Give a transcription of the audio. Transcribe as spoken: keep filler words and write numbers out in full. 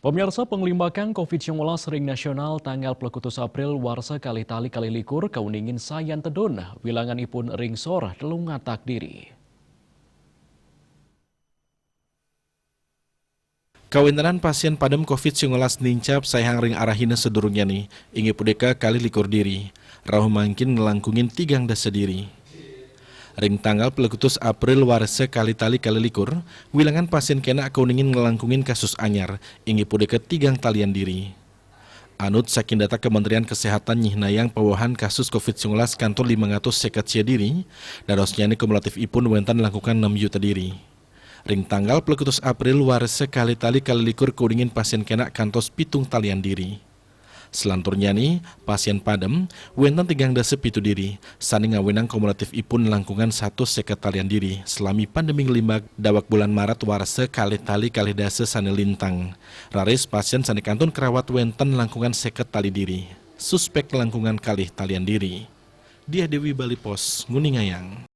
Pemirsa, pengelimbakan covid sembilan belas ring nasional tanggal pelekutus April warsa kalih tali kalih likur kauningin sayan tedun, wilangan ipun ring sor telung atak diri. Kawentenan pasien padem covid sembilan belas nincap saihang ring arahina sadurungnyane, inggih punika kalih likur diri. Rauh mangkin nglangkungin tigang dasa diri. Ring tanggal pelekutus April warsa kalih tali kalih likur, wilangan pasien kenak kauningin nglangkungin kasus anyar, inggih punika tigang talian diri. Anut saking data Kementerian Kesehatan nyihnayang pawehan kasus covid sembilan belas kantun limang atus seket sia diri, dadosnyane kumulatifipun wenten langkungan enam juta diri. Ring tanggal pelekutus April warsa kalih tali kalih likur kauningin pasien kenak kantos pitung talian diri. Selanturnyane, pasien padem, wenten tigang dasa pitu diri, sane ngawinang kumulatifipun langkungan satus seket talian diri, salami pandemi nglimbak daweg bulan Maret warsa kalih tali kalih dasa sane lintang. Raris pasien sane kantun karawat wenten langkungan seket tali diri. Suspek langkungan kalih talian diri. Diah Dewi, Bali Post, nguningayang.